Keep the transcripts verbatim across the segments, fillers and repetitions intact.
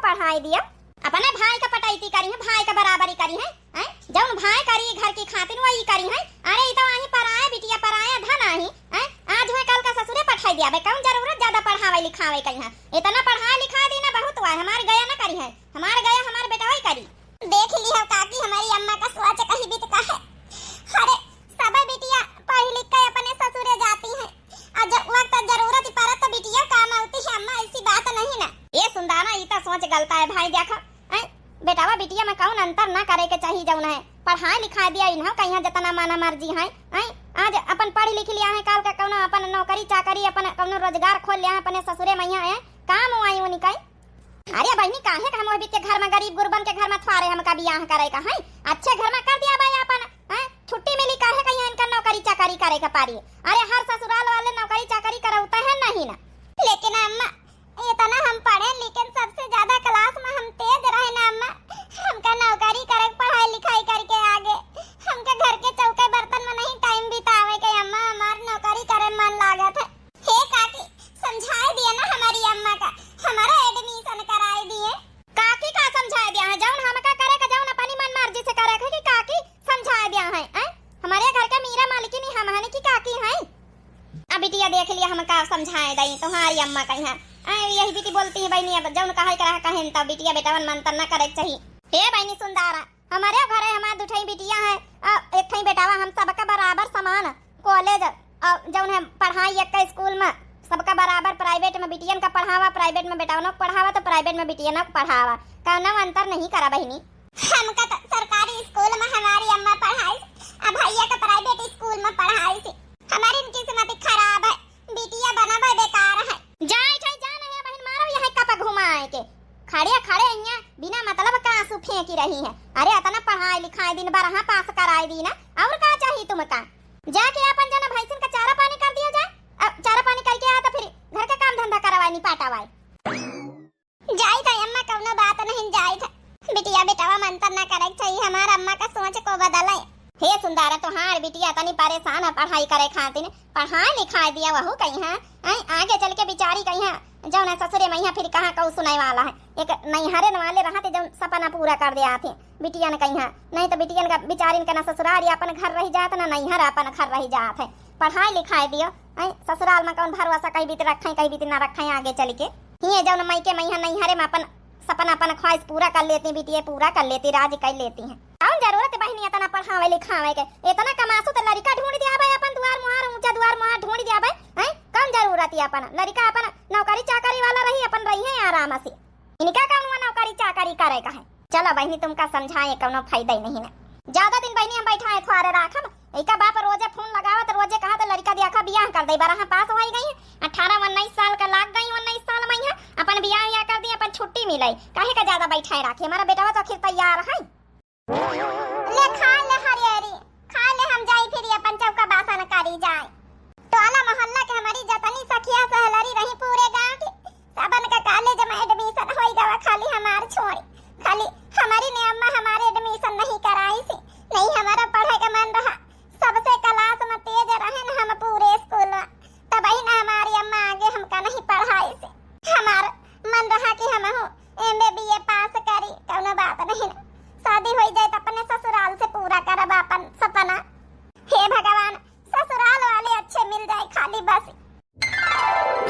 पढ़ाई दिया। अपने भाई का पटैती करी है, भाई का बराबरी करी है, हैं? जौन भाई करी घर की खातिर वही करी है। अरे ई तो आही पराया बिटिया, पराया धन आही, हैं? आज हुए कल का ससुरे पठाई दिया बे, कौन जरूरत ज्यादा पढ़ावे लिखावे कहीं है? इतना पढ़ा लिखा दी ना बहुत हुआ है, हमार गया ना करी है, हमार गया हमार बेटा वही करी। देख ली हो काकी, हमारी अम्मा का सोच कही बीत का है। अरे सब बिटिया पढ़ लिख के अपने ससुरे जाती है, और जब वक्त जरूरत पड़त तो बिटिया काम आती है अम्मा, ऐसी बात नहीं ना। ए सुंदाना, ई तो सोच गलता है भाई, देखा, हैं? बेटावा बिटिया में कौन अंतर ना करे के चाहिए, जौन है पढ़ाई लिखाई दिया इन्हों कहीं जितना माना मर्जी है, हैं? आज अपन पढ़ लिख लिया है, काल का कौनो अपन नौकरी चाकरी, अपन कौनो रोजगार खोल लिया है, अपने ससुरे मैया है, काम आई उनका। अरे बहिनी, काहे का हम ओह बीच के घर में गरीब गुरबन के घर में थ्वारे हमका बियाह करे का है? अच्छे घर में कर दिया भाई अपन, हैं? छुट्टी मिली काहे का यहाँ इनका नौकरी चाकरी करे के पारी? अरे हर ससुराल वाले नौकरी चाकरी करौते हैं नहीं ना। लेकिन अम्मा, इतना हम पढ़े लिखे, सबसे ज्यादा क्लास में हम तेज रहे ना अम्मा। हमका नौकरी करे, पढ़ाई लिखाई करके आगे, हमका घर के चौके बर्तन में नहीं टाइम बितावे के अम्मा, हमार नौकरी करे मन लागत है। हे काकी, समझाए दिए ना हमारी अम्मा का, हमारा एडमिशन कराए दिए। काकी का समझाए दिया है? जौन हमका करे का, जौन अपनी मन मर्जी से करे का, कि काकी समझाए दिया है, हैं? हमारे घर के मीरा मालकिन ही हम हन कि काकी हैं? अब बिटिया देख लिया, हमका समझाए दई, तुम्हारी अम्मा कही है, हैं? यही बीती बोलती है बहिनी, अब जौन कहे के रहा कहें, तब बिटिया बेटावन मन तन ना करे के चाहिए। हे बहिनी सुंदारा, हमारे घरे हमार दुठई बिटिया है, अ, एक ठई बेटावा, हम सबका बराबर समान कॉलेज, अ, जौन है पढ़ाई एक स्कूल में, सबका बराबर प्राइवेट में बिटियन का पढ़ावा, प्राइवेट में बेटावनों को पढ़ावा, तो प्राइवेट में बिटियनों को पढ़ावा, कौनो अंतर नहीं करा बहिनी। हमका तो सरकारी स्कूल में हमारी अम्मा पढ़ाई, अब भैया का प्राइवेट स्कूल में पढ़ाई से हमारी किस्मत खराब है, बिटिया बनबे बेकार है। जाए ठाई जा नहीं बहिन, मारो यहाँ कप घुमाए के। खड़े खड़े यहाँ बिना मतलब का आंसू फेंकी रही है। अरे अतना पढ़ाई लिखाई दिन बारह पास कराए दी ना, और का चाहिए तुमका? जाके अपन जना भैंसिन का चारा पानी कर दिया जाए, अब चारा पानी करके आ तो फिर घर का काम धंधा करवाए, निपाटावाए। जाई था अम्मा, कौनो बात नहीं, जाई था। बिटिया बेटावा मन तन ना करे के चाहिए, हमार अम्मा का सोच को बदले। हे सुंदर, तोहार बिटिया तनी परेशान है पढ़ाई करे खातिर, पढ़ाई लिखाई दिया वहू कहीं है, हैं? आगे चल के बिचारी कहीं है, जौन है ससुरे मैया फिर कहाँ कहू सुनाए वाला है। एक नैहरे न वाले रहते जौन सपना पूरा कर दे आते बिटियन कहीं है, नहीं तो बिटियन का बिचारिन का ना ससुराल अपन घर रह जात, ना नैहर अपन घर रह जात है। पढ़ाई लिखाई दियो, हैं? ससुराल में कौन भरोसा, कहीं बीत रखे, कहीं बीत ना रखे आगे चल के। हिये जौन मई के मैया नैहरे में अपन सपना, अपन ख्वाहिश पूरा कर लेती, बिटिये पूरा कर लेती, राज कर लेती हैं। कौन जरूरत बहिनी इतना पढ़ावे लिखावे के? इतना कमासु तो लड़का ढूंढ दिया भाई, अपन दुआर मुहार, ऊंचा दुआर मुहार ढूंढ दिया भाई, हैं? कौन जरूरत है अपन? लड़का अपन नौकरी चाकरी वाला रही, अपन रही है आराम से। इनका कौन हुआ नौकरी चाकरी करे का है? चलो बहिनी, तुमका समझाए कौनो फायदा ही नहीं ना। ज्यादा दिन बहिनी हम बैठा है थ्वारे राखब। इका बाप रोजे फोन लगावत, रोजे कहत लड़का दिया का बियाह कर दे, बारह पास हो गई, अठारह उन्नीस साल का लाग गई, उन्नीस साल में है अपन बियाह या कर दी, अपन छुट्टी मिले, काहे का ज्यादा बैठाए राखे? हमारा बेटवा तो आखिर तैयार है। ले खा ले हरियरी, खा ले, हम जाई फिर अपन चौका बासन करी जाए। टोला मोहल्ला के हमारी जतनी सखिया सहलरी रही पूरे गांव की, सबन का कॉलेज में एडमिशन होई गवा, खाली हमार छोड़ी। खाली हमारी ने अम्मा हमारे एडमिशन नहीं कराई सी, नहीं हमारा पढ़े का मन रहा। सबसे क्लास में तेज रहे न हम पूरे स्कूल में, तब ही ना हमारी अम्मा आगे हमका नहीं पढ़ाई सी। हमार मन रहा कि हम एमए बीए पास करी, कौनो बात नहीं ना, शादी होई जाए तो अपने ससुराल से पूरा करब अपन सपना। हे भगवान, ससुराल वाले अच्छे मिल जाए खाली बस।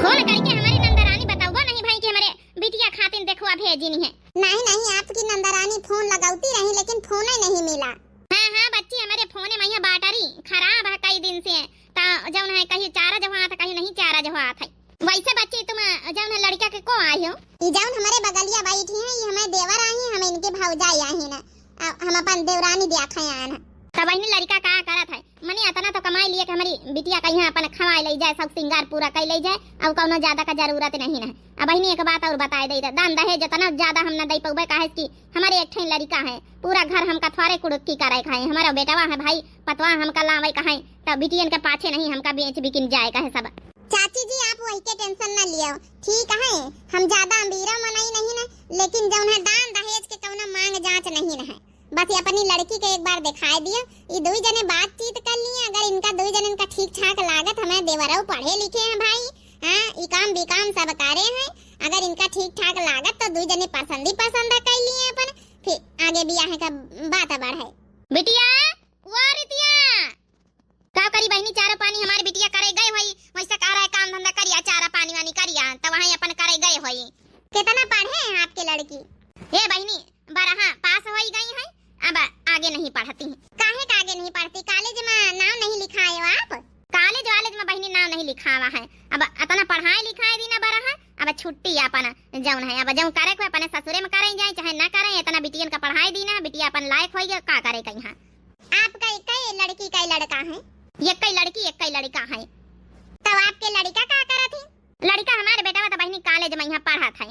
फोन करके हमारी नंदरानी बताउबा नहीं भाई कि हमारे बिटिया खातिन देखवा भेजिनी है। नहीं, नहीं, आपकी नंदरानी फोन लगौती रही, लेकिन फोन ही नहीं मिला। हाँ, हाँ, बच्ची, हमारे फोन में यह बैटरी खराब है कई दिन से, ता जौन है कहीं चार्ज हुआ था, कहीं नहीं चार्ज हुआ था। वैसे बच्ची, तुम जौन है लड़का के को आई हो? ई जौन हमारे बगलिया बैठी है, ये हमारे देवर आई हैं, हम इनके भौजाई आई हैं ना। आ, हम अपन देवरानी देखा आन। तब बहिनी लड़का का करत है? मने अतना तो कमाई लिए कि हमारी बिटिया कहीं अपन खवाए ले जाए, सब सिंगार पूरा कर ले जाए, अब कौनो ज्यादा का जरूरत नहीं ना। अब बहिनी एक बात और बताए दे, दान दहेज इतना ज्यादा हम ना दे पौबे, काहे कि हमारे एक ठे लड़का है, पूरा घर हमका थ्वारे कुड़ुक्की करे का है, हमारा बेटवा है भाई, पतवा हमका लावे का है, तब बिटियन के पाछे नहीं हमका बेच बिकिन जाए का है सब। चाची जी, आप वही के टेंशन ना लियो, ठीक है, हम ज्यादा अमीरा मनई नहीं ना, लेकिन जौन है दान दहेज के कौनो मांग जांच नहीं ना है। बस ये अपनी लड़की के एक बार दिखाई दियो, ये दुई जने बातचीत कर लिए, अगर इनका दुई जने का ठीक ठाक लागत, हमारे देवरऊ पढ़े लिखे हैं भाई, हाँ, ई काम बी काम सब करे हैं, अगर इनका ठीक ठाक लागत तो दुई जने पसंद ही पसंद कर लिए अपन, फिर आगे बियाह का बात बढ़े। बिटिया, ओ रितिया, का करी बहिनी, चारा पानी हमार बिटिया करे गए होई, वैसे कह रहा है काम धंधा करिया, चारा पानी वानी करिया, तो वहीं अपन करे गए होई। कितना पढ़े हैं आपके लड़की? हे बहिनी, बरहा पास होई गई है, अब आगे नहीं पढ़ती। काहे का आगे नहीं पढ़ती? कॉलेज में नाम नहीं लिखाए हो आप? कॉलेज वालेज में बहिनी नाम नहीं लिखावा है, अब इतना पढ़ाई लिखाई दी ना बरहा, अब छुट्टी अपन जौन है, अब जौन करे को अपने ससुरे में करे जाए चाहे ना करे, इतना बिटियन का पढ़ाई दी ना, बिटिया अपन लायक होई गया, का करे कहीं। आपका एक ही लड़की का लड़का है? एक ही लड़की, एक ही लड़का है। तो आपके लड़का का करत है? लड़का हमारे बेटा तो बहिनी कॉलेज में यहाँ पढ़त है।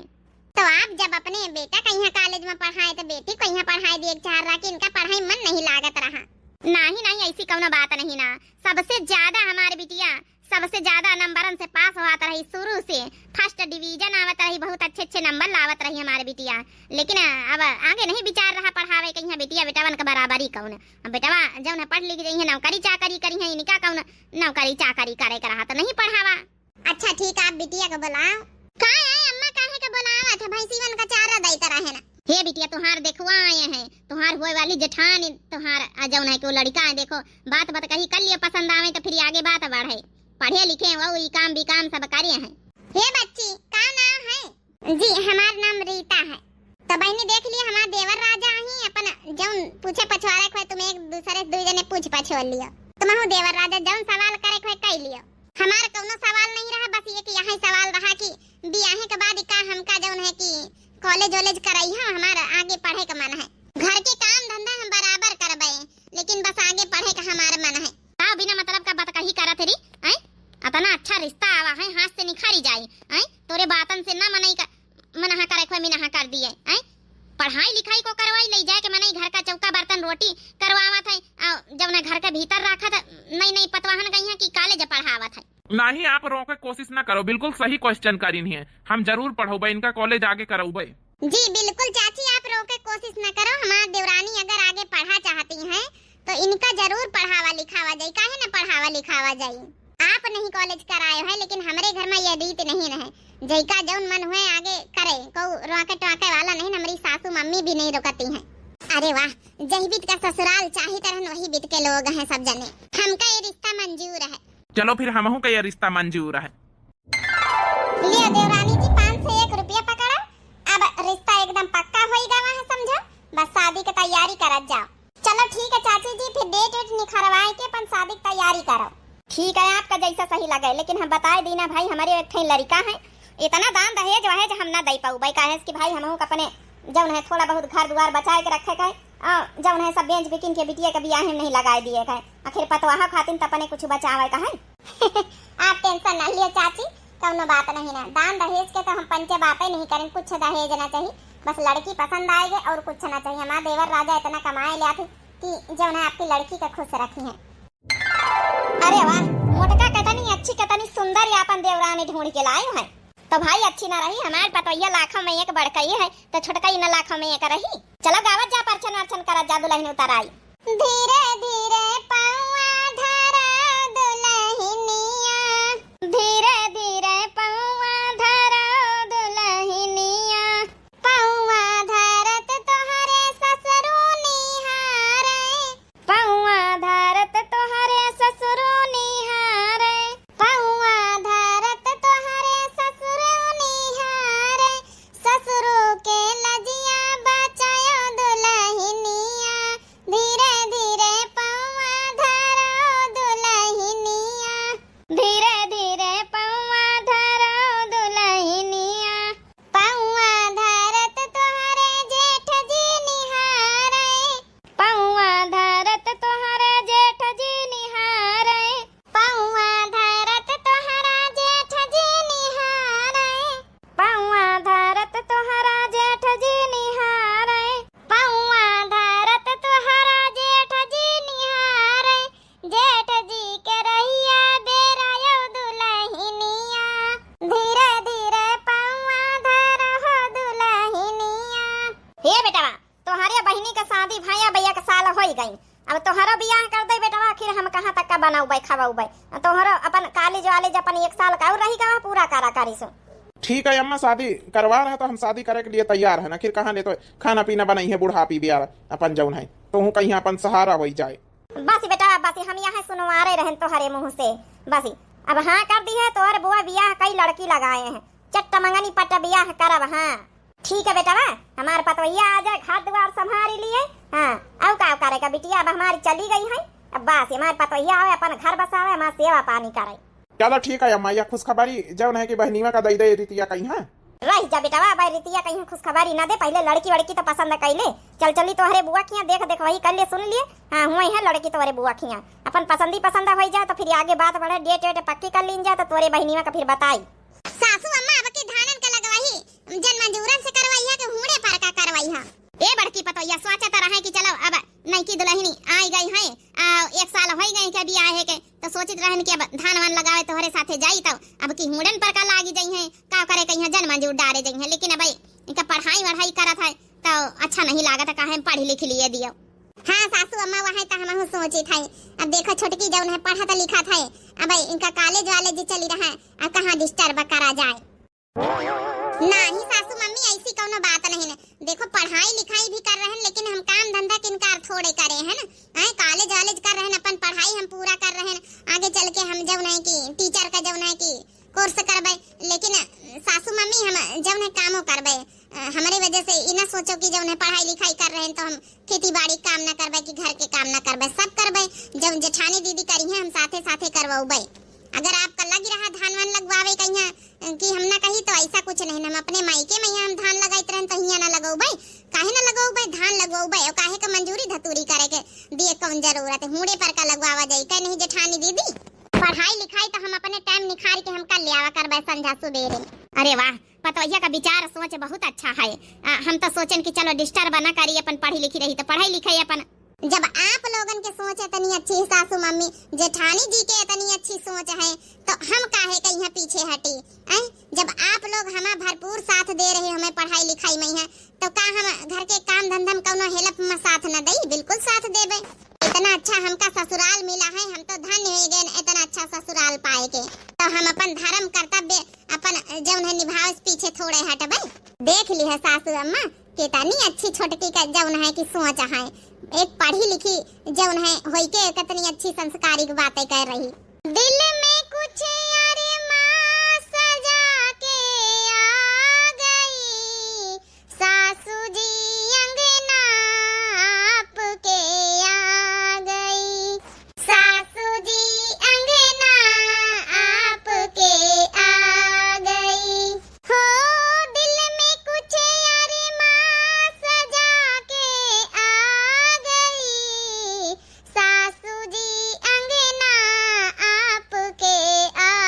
तो आप जब अपने बेटा का यहाँ कॉलेज में पढ़ाए तो बेटी को यहाँ पढ़ाए दिए चाह रहा कि इनका पढ़ाई मन नहीं लागत रहा। नहीं, नहीं, ऐसी कौनो बात नहीं ना। सबसे ज्यादा हमारे बिटिया सबसे ज्यादा नंबरन से पास होत रही, शुरू से फर्स्ट डिवीजन आवत रही, बहुत अच्छे अच्छे नंबर लावत रही हमारे बिटिया। लेकिन अब आगे नहीं विचार रहा पढ़ावे के, यहाँ बिटिया बेटावन का बराबरी कौन। अब बेटवा जौन है पढ़ लिख जाई है, नौकरी चाकरी करी है, इनका कौन नौकरी चाकरी करे के रहा तो नहीं पढ़ावा। अच्छा ठीक, आप बिटिया के बुलाओ। का है अम्मा, काहे के बुलावत है? भैंसीवन का चारा देत रहे ना। हे बिटिया, तुहार देखवा आए हैं, तुहार होए वाली जेठानी, तुहार आ जौन है कि वो लड़का है, देखो बात बात कही कर लियो, पसंद आवे तो फिर आगे बात बढ़े। पढ़े लिखे वो ई काम भी काम सब करे हैं। हे बच्ची, का नाम है? जी, हमार नाम रीता है। तो बहिनी देख लियो, हमार देवर राजा ही अपन जौन पूछे पछवारे को है, तुम एक दूसरे से दुई जने पूछ पछोर लियो। तुम हो देवर राजा जौन सवाल करे को है, कह लियो। हमार कौनो सवाल नहीं रहा, बस ये कि यही सवाल रहा कि बियाहे के बाद का हमका जौन है कि कॉलेज वॉलेज कराई है, हमार आगे पढ़े का मन है। घर के काम धंधा हम बराबर करबे, लेकिन बस आगे पढ़े का हमार मन है। का बिना मतलब का बात कही करत री, हैं? अतना अच्छा रिश्ता आवा है, हाथ से निखारी जाई, हैं? तोरे बातन से ना मनई का मनहा करे खोए मिनहा कर दिए, हैं? पढ़ाई लिखाई को करवाई, ले जाए के मनई घर का चौका बर्तन रोटी करवावत है, आ जौन है घर के भीतर रखत नई नई पतवाहन गई हैं कि कॉलेज पढ़ावत है। नहीं, आप रोके कोशिश ना करो, बिल्कुल सही क्वेश्चन करीन है। हम जरूर पढ़ौबे, इनका कॉलेज आगे करौबे। जी बिल्कुल चाची, आप रोके कोशिश ना करो, हमार देवरानी अगर आगे पढ़ा चाहती हैं तो इनका जरूर पढ़ावा लिखावा जाई, काहे ना पढ़ावा लिखावा जाई। आप नहीं कॉलेज कराए है, लेकिन हमरे घर में यह रीत नहीं रहे, जैका जौन मन हुए आगे करे, को रोके टोके वाला नहीं, हमरी सासू मम्मी भी नहीं रोकती हैं। अरे वाह, जही बीत का ससुराल चाही तरहन वही बीत के लोग हैं सब जने। हमका ये रिश्ता मंजूर है। चलो फिर हमहू का ये रिश्ता मंजूर है। लियो देवरानी जी, पाँच सौ एक रुपया पकड़ा। अब रिश्ता एकदम पक्का होई गवा है, समझो। बस शादी के तैयारी करत जाओ। चलो ठीक है चाची जी, फिर डेट वेट निखरवाए के अपन शादी की तैयारी करो। ठीक है, आपका जैसा सही लगे, लेकिन हम बताए दी ना भाई, हमारे एक ठे लड़का है, इतना दान दहेज वहेज हम ना दे पाऊबे, काहे से कि भाई हमहू का अपने जौन है थोड़ा बहुत घर दुआर बचाए के रखे के है, आ, जौन है सब बेच बिकिन के बिटिया के बियाहे में नहीं लगाए दिए के है। आखिर पतवाह खातिन त अपने कुछ बचावे का है। आप टेंशन ना लियो चाची, कौनो बात नहीं ना। दान दहेज के तो हम पंचे बातें नहीं करें, कुछ दहेज ना चाहिए, बस लड़की पसंद आएगे और कुछ ना चाहिए। हमारा देवर राजा इतना कमाए ले आते कि जौन है आपकी लड़की के खुश रखी हैं। अरे वाह, मोटका कितनी अच्छी, कितनी सुंदर ये अपन देवरानी ढूंढ के लाए हैं। तो भाई अच्छी ना रही, हमार पतोहिया लाखों में एक बड़कई है, तो छोटकई न लाखों में एक रही। चलो गावत जा, परछन अरछन करत जा, दुल्हन उतर आई। धीरे धीरे पौआ धरा दुल्हनिया, धीरे धीरे पौआ धरा दुल्हनिया, पौआ धरत तोहरे ससुरो निहारे, पौआ धरत तोहरे ससुरो निहारे, पौआ धरत तोहरे ससुरो निहारे, ससुरो के लजिया बचायो दुल्हनिया, धीरे धीरे पौआ धरो दुल्हनिया, धीरे धीरे पौआ धरो दुल्हनिया। पौआ धरत तोहरे जेठ जी निहारे, पौआ धरत तोहरे जेठ जी निहारे, पौआ धरत तोहरा जेठ जी निहारे, पौआ धरत तोहरा जेठ जी निहारे, पौआ धरत तोहरा जेठ जी निहारे, जेठ जी के रहिया बेरायो दुल्हनिया, धीरे धीरे पौआ धरहो दुल्हनिया। हे बेटवा, तोहरे बहिनी का शादी भैया भैया का साल होई गई, अब तोहरो बियाह कर दे बेटवा, आखिर हम कहाँ तक का बनौबे खवौबे। तोहरो अपन कॉलेज वालेज अपन एक साल का और रही गवा, पूरा करा करी सो। ठीक है अम्मा, शादी करवा रहा तो हम शादी करे के लिए तैयार है ना, फिर कहाँ ले तो खाना पीना बनाई है बुढ़ापी बियाह अपन जौन है, तो हूँ कहीं अपन सहारा हो जाए। बस बेटा, बस हम यहाँ सुनवारे रहन तोहरे मुँह से, बस अब हाँ कर दी है, तोहर बुआ बियाह कई लड़की लगाए हैं, चट्ट मंगनी पट बियाह करब, हाँ। ठीक है बेटवा, हमार पतोहिया आ जाए, घर दुआर संभारी लिए। हाँ, अब का करे का बिटिया, अब हमारी चली गई है, अब बस हमार पतोहिया आवे, अपन घर बसावे, हमार सेवा पानी करे। चलो ठीक है अम्मा, यह खुशखबरी जौन है कि बहनिया का दई दे रितिया कहीं, हाँ। रह जा बेटवा, अब रितिया कहीं खुशखबरी ना दे, पहले लड़की वड़की तो पसंद कैले। चल चली तोहरे बुआ खिया, देख देख वही कर ले, सुन लिए। हाँ, हुए हैं लड़की तोहरे बुआ खिया, अपन पसंदी पसंद हो जाए तो फिर आगे बात बढ़े, डेट वेट पक्की कर लीन जाए तो तोरे बहनिया का फिर बताई। सासू अम्मा, अब के धानन के लगवाई, जन मजूरन से करवाई है कि हुड़े पर का करवाई है? ए बड़की पतोहिया, सोचत रहे कि चलो अब नईकी दुल्हनी आई गई है, आ, एक साल हो गए के बियाह के, तो सोचित रहन कि अब धान वान लगावे तोहरे साथे जाई, तो अब की हुड़न पर का लागी जाई है, का करे कहीं जन मजूर डारे जाई है, लेकिन अब इनका पढ़ाई वढ़ाई करत है तो अच्छा नहीं लागत, काहे पढ़ी लिखी लिए दियो। हाँ सासू अम्मा, वह तो हमहू सोचित है। अब देखो छोटकी जौन है पढ़त लिखत है, अब इनका कॉलेज वालेज चली रहा, अब कहाँ डिस्टर्ब करा जाए। नाही सासू मम्मी, ऐसी कौनो बात नहीं है। देखो पढ़ाई लिखाई भी कर रहे हैं, लेकिन हम काम धंधा किनकार थोड़े करे हैं ना। आए कॉलेज वॉलेज कर रहे हैं, अपन पढ़ाई हम पूरा कर रहे हैं। आगे चल के हम जौन है कि टीचर का जौन है कि कोर्स करबे, लेकिन सासू मम्मी हम जौन है कामो करबे। अ, हमरे वजह से ई ना सोचो कि जौन है पढ़ाई लिखाई कर रहे हैं तो हम खेती बाड़ी काम ना करबे कि घर के काम ना करबे, सब करबे। जब जेठानी दीदी करी हैं हम साथे साथे करवउबे। अगर आपका लग रहा धान वान लगवावे कहीं कि हम ना कही तो ऐसा कुछ नहीं, हम अपने मायके में यहाँ हम धान लगाइत रहन तो हियाँ ना लगउबे, काहे ना लगउबे, धान लगउबे, और काहे का मंजूरी धतूरी करे के दिए कौन जरूरत है, हुड़े पर का लगवावा जाई, कहे नहीं जेठानी दीदी। पढ़ाई लिखाई तो हम अपने टाइम निखार के हम कर लियावा करबे संझा सुबेरे। अरे वाह, पतोहिया का विचार सोच बहुत अच्छा है। आ, हम तो सोचन कि चलो डिस्टर्ब ना करी, अपन पढ़ी लिखी रही तो पढ़ाई लिखाई अपन। जब आप लोगन के सोच इतनी अच्छी है सासू मम्मी, जेठानी जी के इतनी अच्छी सोच है, तो हम काहे के यहाँ पीछे हटी? हैं? जब आप लोग हमें भरपूर साथ दे रहे हो हमें पढ़ाई लिखाई में है, तो का हम घर के काम धंधा में कौनो हेल्प में साथ न दई? बिल्कुल साथ देबे। इतना अच्छा हमका ससुराल मिला है, हम तो धन्य हो गए इतना अच्छा ससुराल पाए के। तो हम अपन धर्म कर्तव्य अपन जौन है निभावे से पीछे थोड़े हटबे। देख ली है सासू अम्मा, कितनी अच्छी छोटकी का जौन है कि सोच है, एक पढ़ी लिखी जौन है होई के कितनी अच्छी संस्कारिक बातें कर रही। दिल में कुछ अरमां सजा के आ गई, सासू जी अंगना आपके आ गई, सासू जी अंगना आपके आ गई। हो दिल में कुछ अरमां सजा के आ गई, सासू जी अंगना आपके आ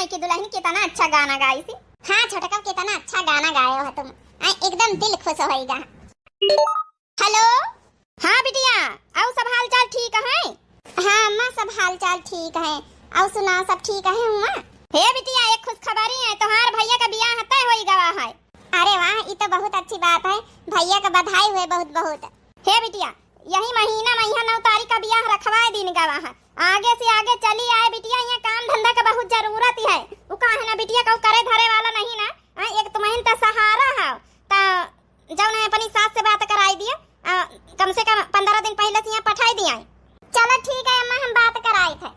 कि दुलहिन कितना अच्छा गाना गाइस। हाँ छोटका, कितना अच्छा गाना गाए हो तुम। आ, एकदम दिल खुश होइगा। हेलो। हाँ बिटिया, अउ सब हाल चाल ठीक है? हाँ अम्मा, सब हाल चाल ठीक है। अउ सुनाओ, सब ठीक है हुआँ? हे बिटिया, एक खुशखबरी है, तोहार भइया का बियाह तय होई गवा है। अरे वाह, ई तो बहुत अच्छी बात है। भइया का बधाई हुए बहुत बहुत। हे बिटिया, यही महीना मा इहाँ नौ तारीख का बियाह रखवाए दीन गवा है। आगे से आगे चली आए बिटिया, यहाँ काम धंधा का बहुत जरूरत है। उ का है ना बिटिया, कहू करे धरे वाला नहीं ना, आ, एक तुमहिन त सहारा है, त जौन है अपनी सास से बात कराई दिया, आ, कम से कम पन्द्रह दिन पहिले से यहाँ पठाई दिया। चलो ठीक है अम्मा, हम बात कराई थे।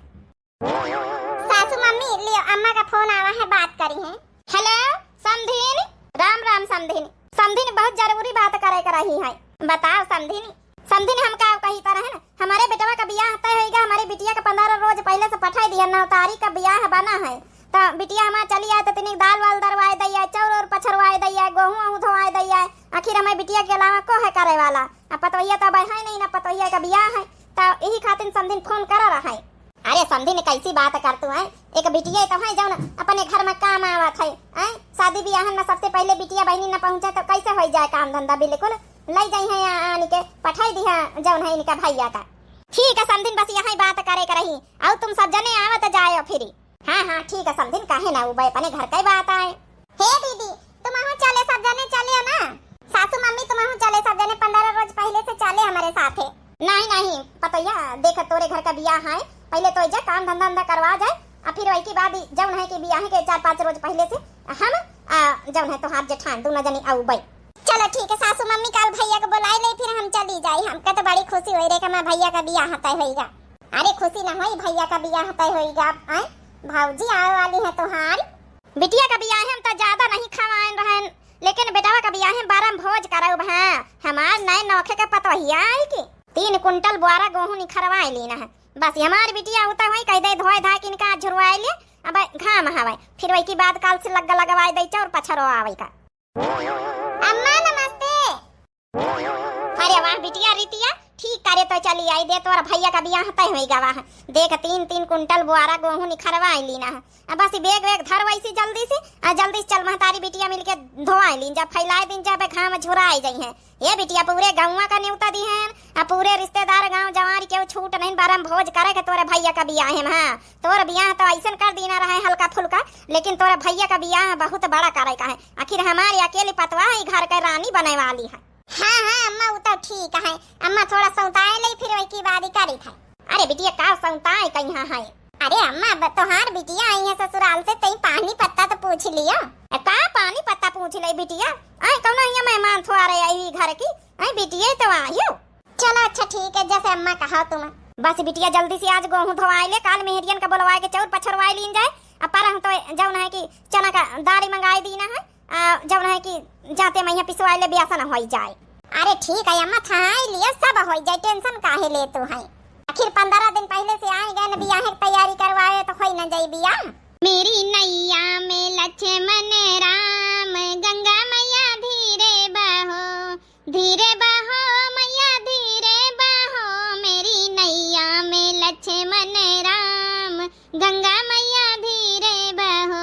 सासू मम्मी, लियो, अम्मा का फोन आवा है, बात करी है। हेलो, समधिन। राम राम समधिन। समधिन, बहुत जरूरी बात करे के रही है। बताओ समधिन। समधिन, हम का कही तरह है ना, हमारे बेटवा का बियाह तय होइगा, हमारे बिटिया का पन्द्रह रोज पहिले से पठाई दिया, नौ तारीख का बियाह बना है। तो बिटिया हमार चली आए तो तनिक दाल वाल दरवाए दइया, चाउर और पछरवाए दइया, गोहूँ अहूँ धोवाए दइया। आखिर हमारे बिटिया के अलावा को है करे वाला? अब पतोहिया तो अब है नहीं ना, पतोहिया का बियाह है, तो यही खातिर समधिन फोन करा रहा है। अरे समधिन, कैसी बात करतू है? एक बिटिया तो है जौन अपने घर में काम आवत है, हैं? शादी बियाहन में सबसे पहिले बिटिया बहिनी न पहुँचे तो कैसे होई जाए काम धंधा? बिल्कुल लई जाई है यहाँ आन के, पठाई दिहा जौन है इनका भइया का। ठीक है समधिन, बस यही बात करे के रही, अउ तुम सब जने आवत जायो फिरी। हाँ हाँ ठीक है समधिन, काहे ना, उ अपने घर का ही बात आए। हे दीदी, तुमहू चले, सब जने चले ना। सासू मम्मी, तुमहू चले सब जने, पन्द्रह रोज पहिले से चले हमरे साथे। नहीं नहीं पतोहिया, देख तोरे घर का बियाह है, पहिले तो जा काम धंधा धंधा करवा जाए, आ फिर वही के बाद ही जौन है कि बियाह के चार पाँच रोज पहिले से हम, आ, जौन है तोहार जेठान दोनों जने अउबे। चलो ठीक है सासू मम्मी, काल भइया को बुलाई ले, फिर हम चली जाई। हमका तो बड़ी खुशी होई रे कि हमार भइया का बियाह तय होइगा। अरे खुशी ना होई, भइया का बियाह तय होइगा। आए भौजी आवे वाली है तोहार। बिटिया का बियाहे में त ज्यादा नहीं खवाएन रहन, लेकिन बेटवा का बियाहे में बरम भोज करब। हाँ, हमार नए नौखे के पतोहिया आई कि तीन कुंटल बोरा गोहूँ निखरवाए लीना है। बस हमार बिटिया उता वही कह दे, धोए धाए के इनका झुरवाए लिए, अब घाम हवाए, फिर वही की बाद काल से लग्गा लगवाए दे चाउर पछरो आवे का। अम्मा नमस्ते। अरे वाह बिटिया रितिया, ठीक करे तो चली आई दे, तोर भइया का बियाह तय होई गवा है। देख तीन तीन कुंटल बोरा गोहूँ निखरवा लीना है। अब बस बैग वैग धर वैसी जल्दी से, आ जल्दी से चल महतारी बिटिया मिलके धोआई लीन जा, फैलाए दिन जा, बे घाम झुराए जाई है। ये बिटिया पूरे गौवा का न्योता दी है, आ पूरे रिश्तेदार गाँव जवार केहू छूट नहीं, बरम भोज करे के तोरे भइया का बियाह है। हाँ तोर बियाह तो ऐसन कर दीना रहे हल्का फुल्का, लेकिन तोरे भइया का बियाह बहुत बड़ा करे का है। आखिर हमारे अकेली पतवा है, घर के रानी बने वाली है। हाँ हाँ अम्मा, उ तो ठीक है। अम्मा थोड़ा सौताए ले, फिर वही की बात ही करी था। अरे बिटिया का सौताए कहाँ है? अरे अम्मा, अब तोहार बिटिया आई है ससुराल से, तई पानी पत्ता तो पूछ लिया। ए, का पानी पत्ता पूछ ले बिटिया? आए कौनो हियाँ मेहमान थोड़े आई घर की, आए बिटिया तो आयो। चलो अच्छा ठीक है, जैसे अम्मा कहा तुम। बस बिटिया जल्दी से आज गोहूँ धोवाए ले, काल मेहरियन का बोलवाए के चाउर पछरवाए लीन जाए। अब पर हम तो जौन है कि चना का दाल मंगाए दीना है, आ, जौन है कि जाते मइहाँ पिसवाए ले, बेसन होई जाए। अरे ठीक है अम्मा, थहाई लिया, सब होई जाए, tension काहे लेतू है? आखिर पन्द्रह दिन पहिले से आए गए न, बियाहे के तैयारी करवाए तो होई न जाई बियाह। मेरी नैया में लक्ष्मण राम, गंगा मैया धीरे बहो, धीरे बहो मैया धीरे बहो, मेरी नैया में लक्ष्मण राम, गंगा मैया धीरे बहो।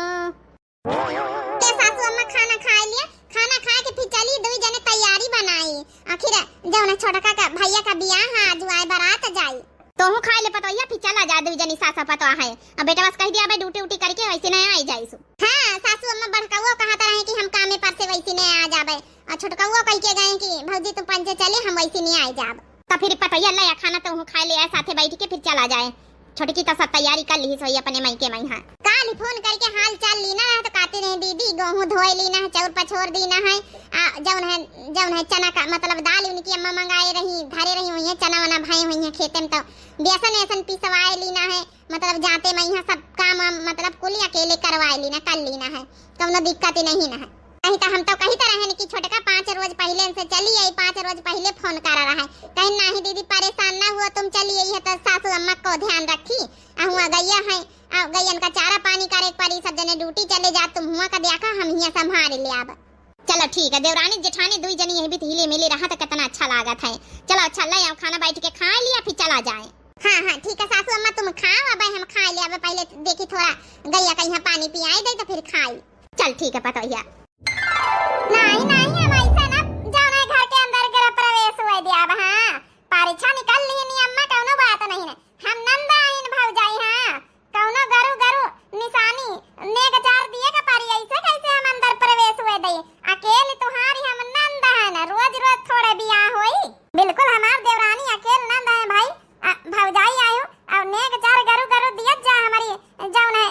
ए सासू अम्मा, खाना खाए लिया, खाना खाए के फिर चली दुई जने तैयारी बनाई। आखिर जौन छोटका का भइया का बियाह है, आज आए बारात जाई। तोहू खाए ले पतोहिया, फिर चला जाए दुई जनी सास पतोह है। अब बेटवा से कह दिया भाई ड्यूटी उटी करके वैसे नहीं आई जाइसु। हाँ सासू अम्मा, बड़कउआ कहत रहे कि हम कामे पर से वैसे नहीं आ जाबे, और छोटकउआ कह के गए कि भौजी तुम पंचे चले, हम वैसे नहीं आई जाब। तो फिर पतोहिया ले आ खाना, तोहू खाए ले आ, साथे बैठ के फिर चला जाए। छोटकी तो सब तैयारी कर ली सोई अपने माई के माई। हाँ काल ही फोन करके हाल चाल लीना रहे तो कहती रहे दीदी गोहूँ धोए लीना है, चाउर पछोर दीना है, आ, जौन है, जौन है चना का मतलब दाल उनकी अम्मा मंगाए रही, धरे रही हुई है, चना वना भए हुई है खेते में, तो बेसन वेसन पिसवाए लीना है, मतलब जाते मइहाँ सब काम वाम मतलब कुल अकेले करवाए लीना, कर लीना है, कौनो दिक्कत ही नहीं ना है। नहीं तो हम तो कही तो रहन कि छोटका पाँच रोज पहिले से चली आई, पाँच रोज पहिले फोन करा रहा है। कहीं नहीं दीदी परेशान ना हुआ, तुम चली आई है तो सासू अम्मा को ध्यान रखी। आ हुआ गैया है, आ गैयन का चारा पानी करे के परी, सब जने ड्यूटी चले जा, तुम हुआ का देखा, हम हियाँ संभाल ले आब। चलो ठीक है देवरानी जेठानी दुई जनी यही बीत हिली मिली रहा तो कितना अच्छा लागत है। चलो अच्छा ले आओ खाना बैठ के खा लिया फिर चला जाए। हाँ, हाँ, ठीक है सासू अम्मा, तुम खाओ, अब हम खाई ले, अब पहले देखी थोड़ा गैया का यहाँ पानी पियाई दे तो फिर खाई। चल ठीक है पतोहिया। नहीं, नहीं, हम ऐसा ना जाओ ना घर के अंदर गृह प्रवेश हुए दिया अब, हाँ, परीक्षा निकल ली नी अम्मा, कौनो बात नहीं है, हम नंद आइन भौजाई, हाँ, कौनो गरु गरु निशानी नेग चार दिए का पारी, ऐसे कैसे हम अंदर प्रवेश हुए दई? अकेल तुहारी हम नंद है ना, रोज रोज थोड़े बियाह होई। बिल्कुल हमार देवरानी अकेल नंद है भाई, अ, भौजाई आयो, और नेग चार गरु गरु दियत जा हमारी जौन है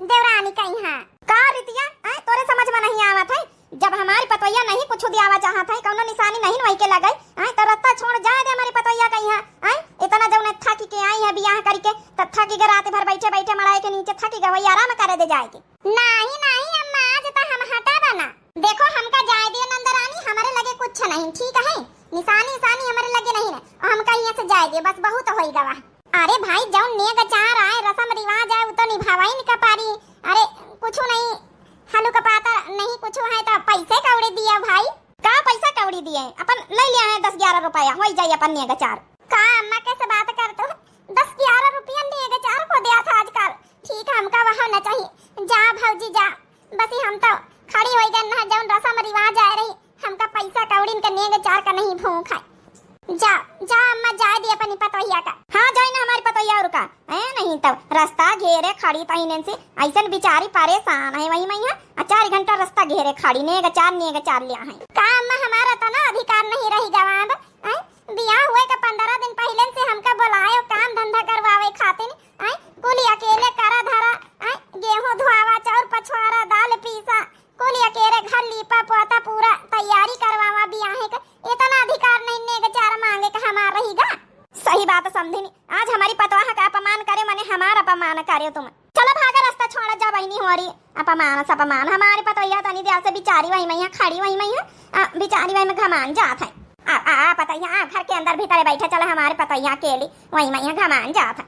देवरानी कहीं हाँ। का रितिया, हैं, तोरे समझ में नहीं आवत है? जब हमारी पतोहिया नहीं कुछ दियावा चाहत है, कौनो निशानी नहीं वही के लगई, हैं, तो रस्ता छोड़ जाए दे हमारी पतोहिया कहीं हाँ, हैं, इतना जौन है थकी के आई है बियाह करके, तो थकी के रात भर बैठे बैठे मड़ाई के नीचे थकी गए, वही आराम करे दे जाए के। नहीं, नहीं अम्मा, आज तो हम हटा बना। देखो, हमका जाए दियो नंदरानी, हमरे लगे कुछ नहीं, ठीक है? निशानी, निशानी हमरे लगे नहीं है, और हमका यहाँ से जाए दियो, बस बहुत होई गवा। अरे भाई, जौन नेग चार आए, रसम रिवाज आए, उ तो निभावा ही का पारी। अरे, कुछ नहीं, हलू का पाता नहीं कुछ है तो पैसे कौड़ी दिया भाई। का पैसा कौड़ी दिए? अपन ले लिया है दस ग्यारह रुपया, होई जाई अपन नेग चार। का अम्मा कैसे बात कर तू? दस ग्यारह रुपया नेग चार को दिया था आजकल। ठीक है, हमका वहाँ न चाहिए। जा भौजी जा, बस ही हम तो खड़ी होई गन ना, जौन रसम रिवाज आए रही, हमका पैसा कौड़िन के नेग चार का नहीं भूख है। जा, जा अम्मा, जाए दी अपनी पतोहिया का। हाँ, जाई ना हमारी पतोहिया और का। ए, नहीं तो रस्ता घेरे खड़ी तहीने से, ऐसन बिचारी परेशान है वही मैया, आ चार घंटा रस्ता घेरे खड़ी, नेग चार, नेग चार लिया है। का अम्मा, हमारा तो ना अधिकार नहीं रही गवा अब, हैं? बियाह हुए के पंद्रह दिन पहिले से हमका बुलायो काम धंधा करवावे खातिर, हैं? कुली अकेले करा धरा, हैं? गेहूं धोआवा, चाउर पछवारा, दाल पीसा, कुली अकेले घर लीपा पोता, पूरा तैयारी करवावा बियाहे के। इतना अधिकार नहीं नेग चार मांगे के हमार रहीगा। सही बात समधिनी, आज हमारी पतोह का अपमान करे, मने हमार अपमान करे तुम। चलो भागा, रास्ता छोड़ा जा बहिनी होरी। अपमान सपमान, हमारी पतोहिया तनी देर से बिचारी वही मैया खड़ी, वही मैया, आ, बिचारी वही में घमान जात है। आ, आ, आ पतोहिया, आ घर के अंदर भीतर बैठे, चला हमारी पतोहिया अकेली वही मैया घमान जात है।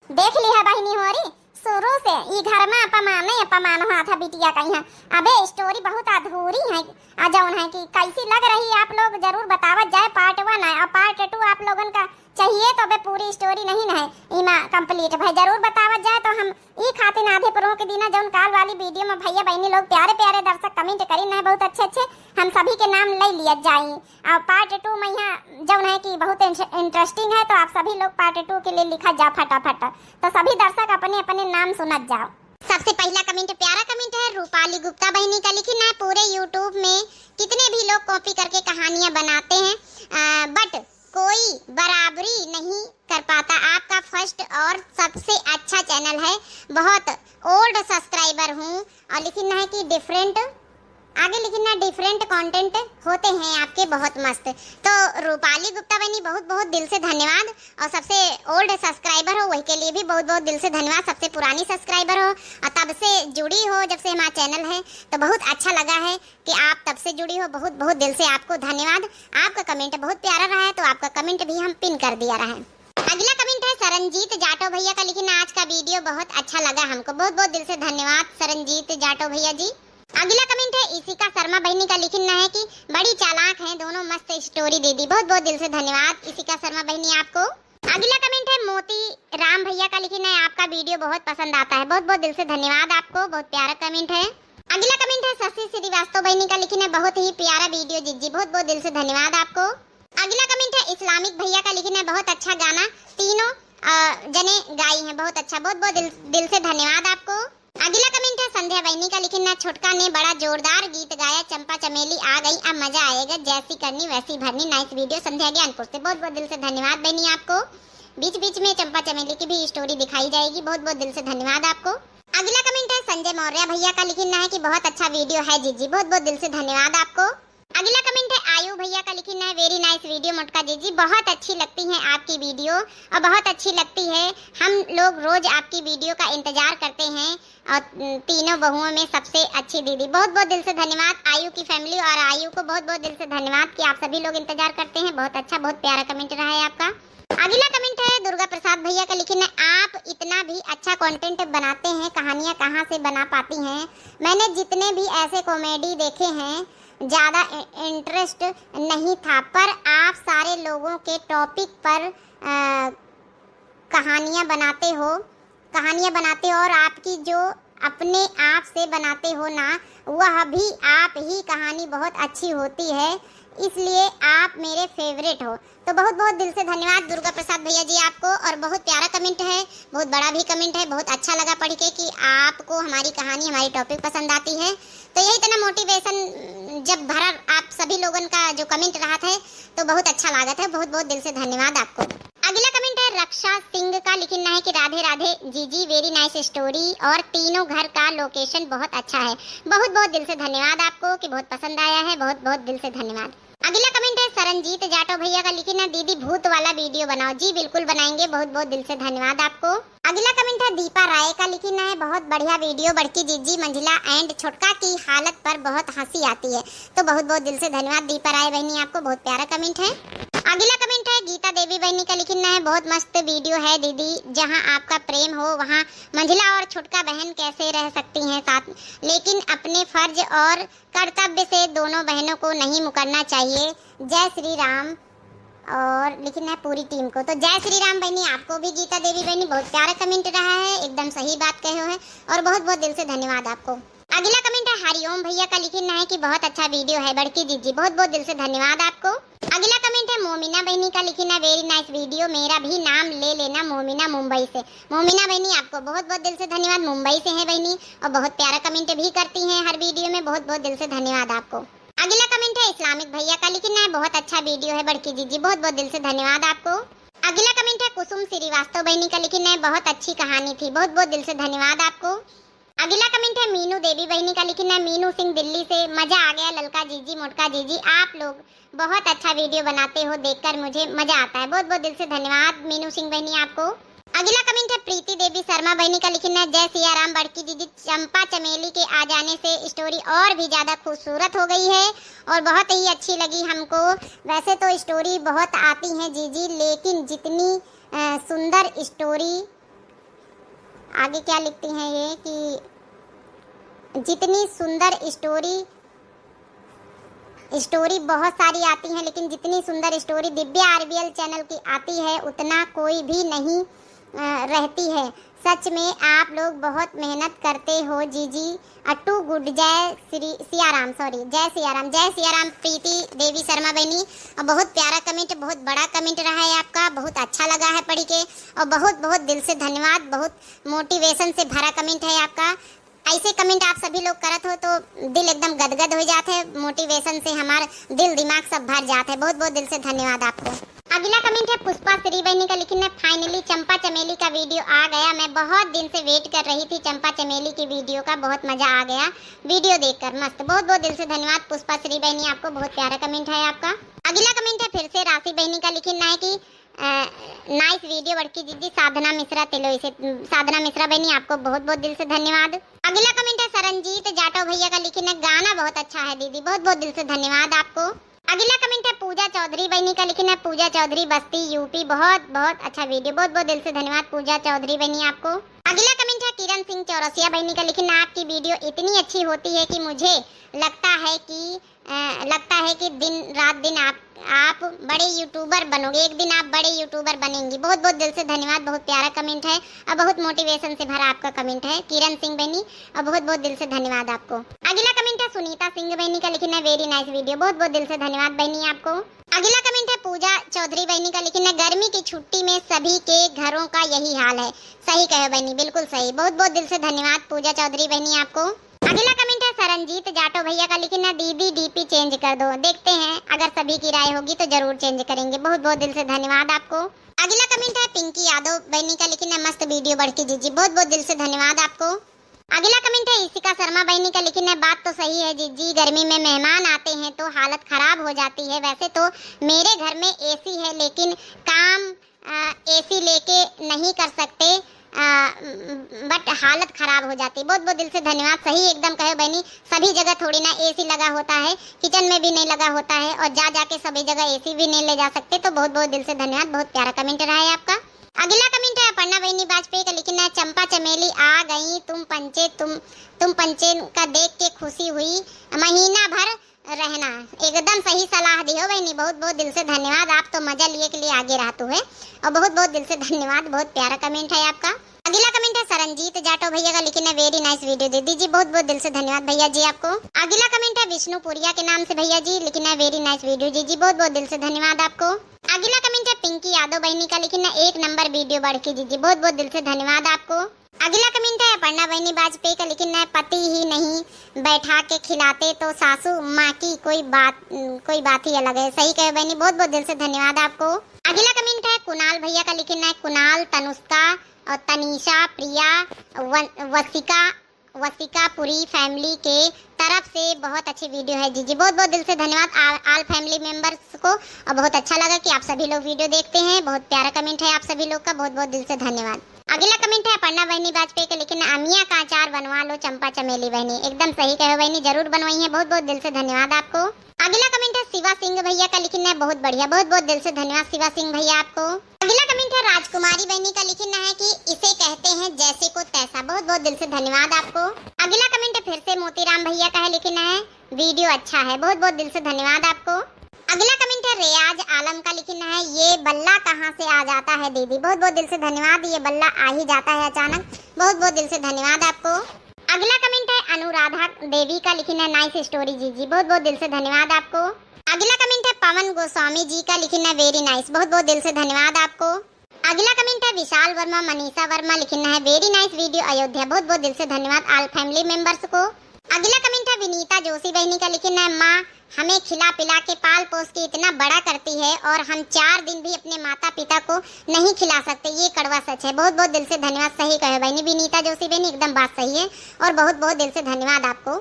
देख ली है बहिनी होरी, शुरू से ई घर में अपमान ही अपमान हुआ था बिटिया का यहाँ। अबे story बहुत अधूरी है, आ जौन है कि कैसी लग रही आप लोग जरूर बतावत जाए। Part one है और part two आप लोगन का चाहिए तो अबे पूरी story नहीं न है, इमा complete भाई जरूर बतावत जाए। तो हम ई खातिर आधे पर रोक दीना, जौन काल वाली video में भैया बहिनी लोग प्यारे प्यारे दर्शक comment करी न है बहुत अच्छे अच्छे, हम सभी के नाम ले लिया जाई। और part two में यहाँ जौन है कि बहुत इंट-, interesting है, तो आप सभी लोग part two के लिए लिखा जा फटाफट, तो सभी दर्शक अपने अपने नाम सुनत जाओ। सबसे पहला comment, प्यारा comment है रूपाली गुप्ता बहिनी का, लिखी ना है, पूरे YouTube में कितने भी लोग copy करके कहानियाँ बनाते हैं, आ, but कोई बराबरी नहीं कर पाता। आपका first और सबसे अच्छा channel है, बहुत old subscriber हूँ। और लिखी ना है कि different, आगे लिखी ना, different content होते हैं आपके बहुत मस्त। तो रूपाली गुप्ता बहिनी बहुत बहुत दिल से धन्यवाद, और सबसे old subscriber हो वही के लिए भी बहुत बहुत दिल से धन्यवाद। सबसे पुरानी subscriber हो और तब से जुड़ी हो, जब से हमारा channel है तो बहुत अच्छा लगा है कि आप तब से जुड़ी हो। बहुत बहुत दिल से आपको धन्यवाद। आपका comment बहुत प्यारा रहा है तो आपका comment भी हम pin कर दिया रहा है। अगला comment है सरनजीत जाटो भैया का, लिखी ना, आज का video बहुत अच्छा लगा हमको। बहुत बहुत दिल से धन्यवाद सरनजीत जाटो भैया जी। अगला comment है इशिका शर्मा बहिनी का, लिखी ना है कि बड़ी चालाक हैं दोनों, मस्त story दे दी। बहुत बहुत दिल से धन्यवाद इशिका शर्मा बहिनी आपको। अगला comment है मोती राम भैया का, लिखी ना है, आपका video बहुत पसंद आता है। बहुत बहुत दिल से धन्यवाद आपको, बहुत प्यारा comment है। अगला comment है शशि श्रीवास्तव बहिनी का, लिखी ना है, बहुत ही प्यारा video जिज्जी, बहुत बहुत दिल से धन्यवाद आपको। अगला comment है इस्लामिक भैया का, लिखी ना है, बहुत अच्छा गाना तीनों, अ, जने गाई हैं, बहुत अच्छा, बहुत बहुत दिल, दिल से धन्यवाद आपको। अगला comment है संध्या बहिनी का, लिखी ना है, छोटका ने बड़ा जोरदार गीत गाया, चंपा चमेली आ गई, अब मजा आएगा, जैसी करनी वैसी भरनी। Nice video संध्या ज्ञानपुर से, बहुत बहुत दिल से धन्यवाद बहिनी आपको। बीच बीच में चंपा चमेली की भी story दिखाई जाएगी, बहुत बहुत दिल से धन्यवाद आपको। अगला comment है संजय मौर्य भैया का, लिखी ना है कि बहुत अच्छा video है जिज्जी, बहुत बहुत दिल से धन्यवाद आपको। अगला comment है आयु भैया का, लिखी ना है, very nice video मोटका जिज्जी, बहुत अच्छी लगती हैं आपकी video और बहुत अच्छी लगती है, हम लोग रोज आपकी video का इंतजार करते हैं और तीनों बहुओं में सबसे अच्छी दीदी। बहुत बहुत दिल से धन्यवाद आयु की family, और आयु को बहुत बहुत दिल से धन्यवाद कि आप सभी लोग इंतजार करते हैं। बहुत अच्छा, बहुत प्यारा comment रहा है आपका। अगला comment है दुर्गा प्रसाद भैया का, लिखी ना, आप इतना भी अच्छा content बनाते हैं, कहानियाँ कहाँ से बना पाती हैं? मैंने जितने भी ऐसे comedy देखे हैं, ज़्यादा इ-, interest नहीं था, पर आप सारे लोगों के topic पर, अ, कहानियाँ बनाते हो, कहानियाँ बनाते हो और आपकी जो अपने आप से बनाते हो ना, वह भी आप ही कहानी बहुत अच्छी होती है, इसलिए आप मेरे फेवरेट हो। तो बहुत बहुत दिल से धन्यवाद दुर्गा प्रसाद भैया जी आपको, और बहुत प्यारा कमेंट है, बहुत बड़ा भी कमेंट है, बहुत अच्छा लगा पढ़ के कि आपको हमारी कहानी, हमारी टॉपिक पसंद आती है। तो यही इतना मोटिवेशन जब भरा आप सभी लोगन का जो कमेंट रहा था, तो बहुत अच्छा लागत है। बहुत बहुत दिल से धन्यवाद आपको। अगला कमेंट है रक्षा सिंह का, लिखिन है कि राधे राधे जीजी, वेरी नाइस स्टोरी और तीनों घर का लोकेशन बहुत अच्छा है। बहुत बहुत दिल से धन्यवाद आपको कि बहुत पसंद आया है, बहुत बहुत दिल से धन्यवाद। अगला कमेंट है सरनजीत जाटो भैया का, लिखिन है दीदी भूत वाला वीडियो बनाओ। जी बिल्कुल बनाएंगे, बहुत बहुत दिल से धन्यवाद आपको। अगला कमेंट है दीपा राय का, लिखिन है बहुत बढ़िया वीडियो बड़की जीजी, मंझला एंड छोटका की हालत पर बहुत हंसी आती है। तो बहुत बहुत दिल से धन्यवाद दीपा राय बहनी आपको, बहुत प्यारा कमेंट है। अगला कमेंट है गीता देवी बहनी का, लिखिन है बहुत मस्त वीडियो है दीदी, जहाँ आपका प्रेम हो वहाँ मंझला और छोटका बहन कैसे रह सकती हैं साथ, लेकिन अपने फर्ज और कर्तव्य से दोनों बहनों को नहीं मुकरना चाहिए। जय श्री राम। और लिखिन है पूरी टीम को। तो जय श्री राम बहनी, आपको भी गीता देवी बहनी बहुत प्यारा कमेंट रहा है, एकदम सही बात कहे हो है, और बहुत बहुत दिल से धन्यवाद आपको। अगला कमेंट है हरिओम भैया का, लिखिन है कि बहुत अच्छा वीडियो है बड़की जीजी, बहुत बहुत दिल से धन्यवाद आपको। अगला कमेंट है मोमिना बहनी का, लिखिन है वेरी नाइस वीडियो, मेरा भी नाम ले लेना मोमिना मुंबई से। मोमिना बहनी आपको बहुत बहुत दिल से धन्यवाद, मुंबई से है बहनी, और बहुत प्यारा कमेंट भी करती हैं हर वीडियो में, बहुत बहुत दिल से धन्यवाद आपको। अगला कमेंट है इस्लामिक भैया का, लिखिन है बहुत अच्छा वीडियो है बड़की जीजी, बहुत बहुत दिल से धन्यवाद आपको। अगला कमेंट है कुसुम श्रीवास्तव बहनी का, लिखिन है बहुत अच्छी कहानी थी, बहुत बहुत दिल से धन्यवाद आपको। अगला कमेंट है मीनू देवी बहनी का, लिखिन है मीनू सिंह दिल्ली से, मजा आ गया ललका जीजी मोटका जीजी, आप लोग बहुत अच्छा वीडियो बनाते हो, देखकर मुझे मजा आता है। बहुत बहुत दिल से धन्यवाद मीनू सिंह बहनी आपको। अगला कमेंट है प्रीति देवी शर्मा बहनी का, लिखिन है जय सिया राम बड़की दीदी, चंपा चमेली के आ जाने से स्टोरी और भी ज्यादा खूबसूरत हो गई है और बहुत ही अच्छी लगी हमको। वैसे तो स्टोरी बहुत आती हैं जीजी, लेकिन जितनी अ, सुंदर स्टोरी, आगे क्या लिखती हैं ये कि जितनी सुंदर स्टोरी, स्टोरी बहुत सारी आती हैं, लेकिन जितनी सुंदर स्टोरी दिव्या आरबीएल चैनल की आती है, उतना कोई भी नहीं, अ, रहती है। सच में आप लोग बहुत मेहनत करते हो जीजी, अ, टू गुड। जय श्री सिया राम, सॉरी, जय सिया राम, जय सिया राम प्रीति देवी शर्मा बहनी। और बहुत प्यारा कमेंट, बहुत बड़ा कमेंट रहा है आपका, बहुत अच्छा लगा है पढ़ के, और बहुत बहुत दिल से धन्यवाद, बहुत मोटिवेशन से भरा कमेंट है आपका। ऐसे कमेंट आप सभी लोग करत हो तो दिल एकदम गदगद हो जात है, मोटिवेशन से हमार दिल दिमाग सब भर जात है। बहुत बहुत दिल से धन्यवाद आपको। अगला कमेंट है पुष्पा श्री बहनी का, लिखिन है फाइनली चंपा चमेली का वीडियो आ गया, मैं बहुत दिन से वेट कर रही थी चंपा चमेली की वीडियो का, बहुत मजा आ गया वीडियो देखकर, मस्त। बहुत बहुत दिल से धन्यवाद पुष्पा श्री बहनी आपको, बहुत प्यारा कमेंट है आपका। अगला कमेंट है फिर से राशि बहनी का, लिखिन है कि अ, नाइस वीडियो बड़की दीदी, साधना मिश्रा तिलोई से। साधना मिश्रा बहनी, आपको बहुत बहुत दिल से धन्यवाद। अगला कमेंट है सरनजीत जाटव भैया का, लिखिन है गाना बहुत अच्छा है दीदी, बहुत बहुत दिल से धन्यवाद आपको। अगला कमेंट है पूजा चौधरी बहनी का, लिखिन है पूजा चौधरी बस्ती यूपी, बहुत बहुत अच्छा वीडियो, बहुत बहुत दिल से धन्यवाद पूजा चौधरी बहनी आपको। अगला कमेंट है किरण सिंह चौरसिया बहनी का, लिखिन है आपकी वीडियो इतनी अच्छी होती है कि मुझे लगता है कि अ, लगता है कि दिन रात दिन आप, आप बड़े यूट्यूबर बनोगे, एक दिन आप बड़े यूट्यूबर बनेंगी। बहुत बहुत दिल से धन्यवाद, बहुत प्यारा कमेंट है और बहुत मोटिवेशन से भरा आपका कमेंट है किरण सिंह बहनी, और बहुत बहुत दिल से धन्यवाद आपको। अगला कमेंट है सुनीता सिंह बहनी का, लिखिन है वेरी नाइस वीडियो, बहुत बहुत दिल से धन्यवाद बहनी आपको। अगला कमेंट है पूजा चौधरी बहनी का, लिखिन है गर्मी की छुट्टी में सभी के घरों का यही हाल है। सही कहे बहनी, बिल्कुल सही, बहुत बहुत दिल से धन्यवाद पूजा चौधरी बहनी आपको। अगला कमेंट है सरनजीत जाटो भैया का, लिखिन है दीदी डीपी चेंज कर दो, देखते हैं अगर सभी की राय होगी तो जरूर चेंज करेंगे। बहुत बहुत दिल से धन्यवाद आपको। अगला कमेंट है पिंकी यादव बहनी का, लिखिन है मस्त वीडियो बड़की जीजी, बहुत बहुत दिल से धन्यवाद आपको। अगला कमेंट है इशिका शर्मा बहनी का, लिखिन है बात तो सही है जीजी, गर्मी में मेहमान आते हैं तो हालत खराब हो जाती है। वैसे तो मेरे घर में एसी है, लेकिन काम अ, एसी लेके नहीं कर सकते, अ, but हालत खराब हो जाती। बहुत बहुत दिल से धन्यवाद। सही एकदम कहे बहनी, सभी जगह थोड़ी ना एसी लगा होता है, किचन में भी नहीं लगा होता है और जा जाके सभी जगह एसी भी नहीं ले जा सकते। तो बहुत बहुत दिल से धन्यवाद, बहुत प्यारा कमेंट रहा है आपका। अगला कमेंट है अपर्णा बहनी वाजपेयी का, लिखिन है चंपा चमेली आ गई, तुम पंचे, तुम तुम पंचे का देख के खुशी हुई, महीना भर रहना। एकदम सही सलाह दिहो बहिनी, बहुत बहुत दिल से धन्यवाद। आप तो मजा लिए के लिए आगे रहतू है, और बहुत बहुत दिल से धन्यवाद, बहुत प्यारा कमेंट है आपका। अगला कमेंट है सरंजीत जाटो भैया का, लिखिन है, "Very nice video दीदी जी।" बहुत बहुत दिल से धन्यवाद भैया जी आपको। अगला कमेंट है विष्णुपुरिया के नाम से भैया जी, लिखिन है, "Very nice video जी जी।" बहुत बहुत दिल से धन्यवाद आपको। अगला कमेंट है पिंकी यादव बहिनी का, लिखिन है, "एक नंबर वीडियो बड़की जी जी।" बहुत बहुत दिल से धन्यवाद आपको। अगला कमेंट है अपर्णा बहिनी वाजपेयी का, लिखिन है, "पति ही नहीं बैठा के खिलाते तो सासू माँ की कोई बात, कोई बात ही अलग है।" सही कहे बहिनी, बहुत बहुत दिल से धन्यवाद आपको। अगला कमेंट है कुणाल भैया का, लिखिन है, "कुणाल, तनुष्का और तनीषा, प्रिया, वन-, वसिका, वसिका पुरी फैमिली के तरफ से बहुत अच्छी वीडियो है जी जी।" बहुत बहुत दिल से धन्यवाद आ-, all family members को, और बहुत अच्छा लगा कि आप सभी लोग वीडियो देखते हैं। बहुत प्यारा कमेंट है आप सभी लोग का, बहुत बहुत दिल से धन्यवाद। अगला कमेंट है अपर्णा बहिनी वाजपेयी के, लिखिन है, "अमिया का अचार बनवा लो चंपा चमेली बहिनी।" एकदम सही कहे बहिनी, जरूर बनवाई है। बहुत बहुत दिल से धन्यवाद आपको। अगला कमेंट है शिवा सिंह भैया का, लिखिन है, "बहुत बढ़िया।" बहुत बहुत दिल से धन्यवाद शिवा सिंह भैया आपको। अगला कमेंट है राजकुमारी बहिनी का, लिखिन है कि "इसे कहते हैं जैसे को तैसा।" बहुत बहुत दिल से धन्यवाद आपको। अगला कमेंट है फिर से मोतीराम भैया का है, लिखिन है, "वीडियो अच्छा है।" बहुत बहुत दिल से धन्यवाद आपको। अगला कमेंट है रेयाज आलम का, लिखिन है, "ये बल्ला कहाँ से आ जाता है दीदी?" बहुत बहुत दिल से धन्यवाद। ये बल्ला आ ही जाता है अचानक। बहुत बहुत दिल से धन्यवाद आपको। अगला कमेंट है अनुराधा देवी का, लिखिन है, "Nice story जीजी।" बहुत बहुत दिल से धन्यवाद आपको। अगला कमेंट है पवन गोस्वामी जी का, लिखिन है, "Very nice।" बहुत बहुत दिल से धन्यवाद आपको। अगला कमेंट है विशाल वर्मा, मनीषा वर्मा, लिखिन है, "Very nice video अयोध्या।" बहुत बहुत दिल से धन्यवाद all family members को। अगला कमेंट है विनीता जोशी बहिनी का, लिखिन है, "माँ हमें खिला पिला के पाल पोस के इतना बड़ा करती है और हम चार दिन भी अपने माता पिता को नहीं खिला सकते, ये कड़वा सच है।" बहुत बहुत दिल से धन्यवाद। सही कहे बहिनी विनीता जोशी बहिनी, एकदम बात सही है, और बहुत बहुत दिल से धन्यवाद आपको।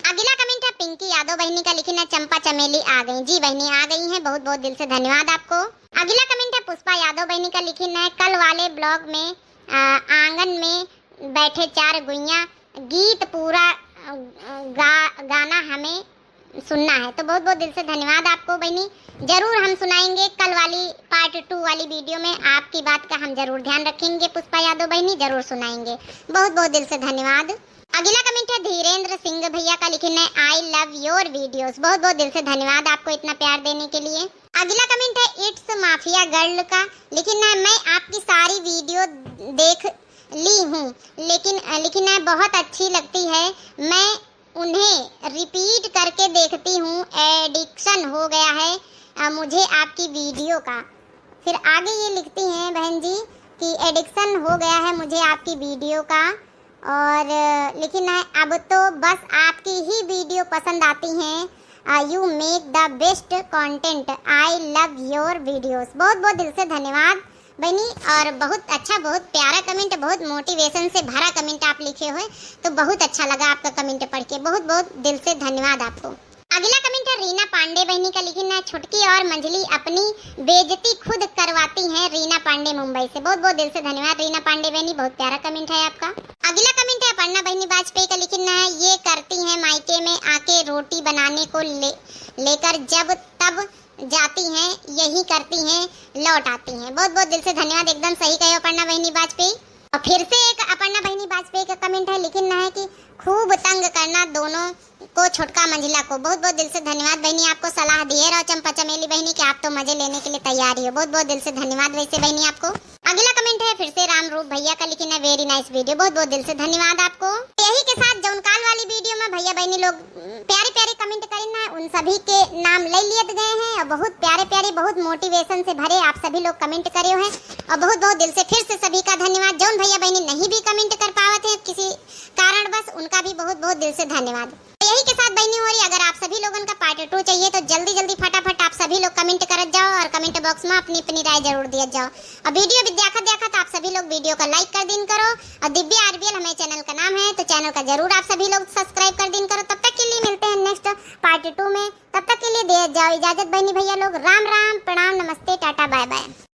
अगला कमेंट है पिंकी यादव बहिनी का, लिखिन है, "चंपा चमेली आ गई।" जी बहिनी, आ गई हैं, बहुत बहुत दिल से धन्यवाद आपको। अगला कमेंट है पुष्पा यादव बहिनी का, लिखिन है, "कल वाले ब्लॉग में, आ, आंगन में बैठे चार गुइयाँ गीत पूरा, आ, गा-, गाना हमें सुनना है।" तो बहुत बहुत दिल से धन्यवाद आपको बहिनी, जरूर हम सुनाएंगे कल वाली पार्ट टू वाली वीडियो में। आपकी बात का हम जरूर ध्यान रखेंगे पुष्पा यादव बहिनी, जरूर सुनाएंगे। बहुत बहुत दिल से धन्यवाद। अगला कमेंट है धीरेंद्र सिंह भैया का, लिखिन है, "I love your videos।" बहुत बहुत दिल से धन्यवाद आपको इतना प्यार देने के लिए। अगला कमेंट है इट्स माफिया गर्ल का, लिखिन है, "मैं आपकी सारी वीडियो देख ली हूँ, लेकिन, अ, लिखिन है, बहुत अच्छी लगती है, मैं उन्हें रिपीट करके देखती हूँ, एडिक्शन हो गया है, अ, मुझे आपकी वीडियो का।" फिर आगे ये लिखती हैं बहन जी कि "एडिक्शन हो गया है मुझे आपकी वीडियो का।" और, अ, लिखिन है, "अब तो बस आपकी ही वीडियो पसंद आती हैं। You make the best content। I love your videos।" बहुत बहुत दिल से धन्यवाद बहनी, और बहुत अच्छा, बहुत प्यारा कमेंट, बहुत मोटिवेशन से भरा कमेंट आप लिखे हुए, तो बहुत अच्छा लगा आपका कमेंट पढ़ के। बहुत बहुत दिल से धन्यवाद आपको। अगला कमेंट है रीना पांडे बहनी का, लिखिन है, "छोटकी और मंझली अपनी बेइज्जती खुद करवाती हैं।" रीना पांडे मुंबई से, बहुत बहुत दिल से धन्यवाद रीना पांडे बहनी, बहुत प्यारा कमेंट है आपका। अगला कमेंट है अपर्णा बहनी वाजपेयी का, लिखिन है, "ये करती हैं मायके में आके रोटी बनाने को ले, लेकर जब तब जाती हैं, यही करती हैं, लौट आती हैं।" बहुत बहुत दिल से धन्यवाद, एकदम सही कहे अपर्णा बहनी वाजपेयी। और फिर से एक अपर्णा बहनी वाजपेयी का कमेंट है, लिखिन है कि "खूब तंग करना दोनों को, छोटका मंझला को।" बहुत बहुत दिल से धन्यवाद बहनी, आपको सलाह दिए रहो चंपा चमेली बहनी कि आप तो मजे लेने के लिए तैयार ही हो। बहुत बहुत दिल से धन्यवाद वैसे बहनी आपको। अगला कमेंट है फिर से राम रूप भैया का, लिखिन है, "Very nice video।" बहुत बहुत दिल से धन्यवाद आपको। यही के साथ जौन काल वाली वीडियो में भैया बहनी लोग प्यारे प्यारे कमेंट करिन ना, उन सभी के नाम ले लियत गए हैं और बहुत प्यारे प्यारे, बहुत मोटिवेशन से भरे आप सभी लोग कमेंट करे हैं और बहुत बहुत दिल से फिर से सभी का धन्यवाद। जौन भैया बहनी नहीं भी कमेंट कर पावत हैं किसी कारणवश, उनका भी बहुत बहुत दिल से धन्यवाद। तो यही के साथ बहनी हो रही, अगर आप सभी लोगन का पार्ट टू चाहिए तो जल्दी जल्दी फटाफट आप सभी लोग कमेंट करत जाओ और कमेंट बॉक्स में अपनी अपनी राय जरूर दियत जाओ। और वीडियो भी देखत देखत आप सभी लोग वीडियो का लाइक कर दिन करो और दिव्या आरबीएल हमारे चैनल का नाम है, तो चैनल का जरूर आप सभी लोग सब्सक्राइब कर दिन करो। तब तक के लिए मिलते हैं नेक्स्ट पार्ट टू में, तब तक के लिए दे जाओ इजाजत बहनी भैया लोग। राम राम, प्रणाम, नमस्ते, टाटा, बाय बाय।